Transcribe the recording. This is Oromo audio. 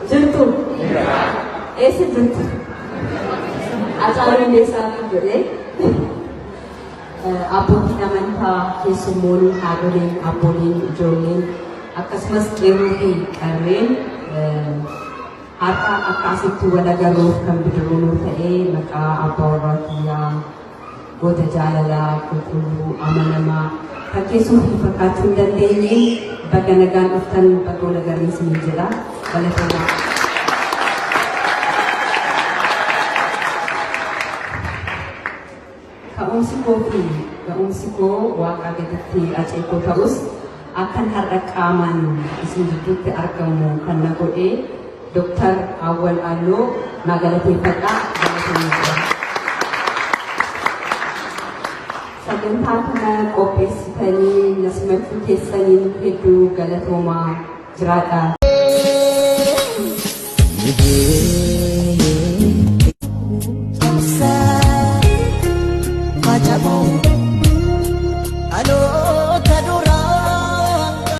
Jirtu? Eessa jirtu? Hacaaluu Hundeessaa jedhee abbootiin amantaa, keessummoonni, haadholiin, abbooliin, ijoolleen akkasumas qeerroo fi qarreen har'a akka asitti wal agarruuf kan bidiruu nuu ta'ee maqaa abbaa warraa kiyyaa goota jaalalaa, qulqulluu, amanamaa fakkeessuu fi fakkaachuu hin dandeenye baga nagaan dhuftan, baga wal agarree isiniin jedha. Galatoomaa. Ka'umsi koo fi ga'umsi koo waaqaa gaditti Hacee koo ta'us akkan har'a qaamaan isin gidduutti argamu kan na godhe Dr. Awwal Alloo naa galateeffadha. Galatoomaa. Sagantaa kana qopheessitanii na simachuu keessaniin hedduu galatoomaa jiraadha.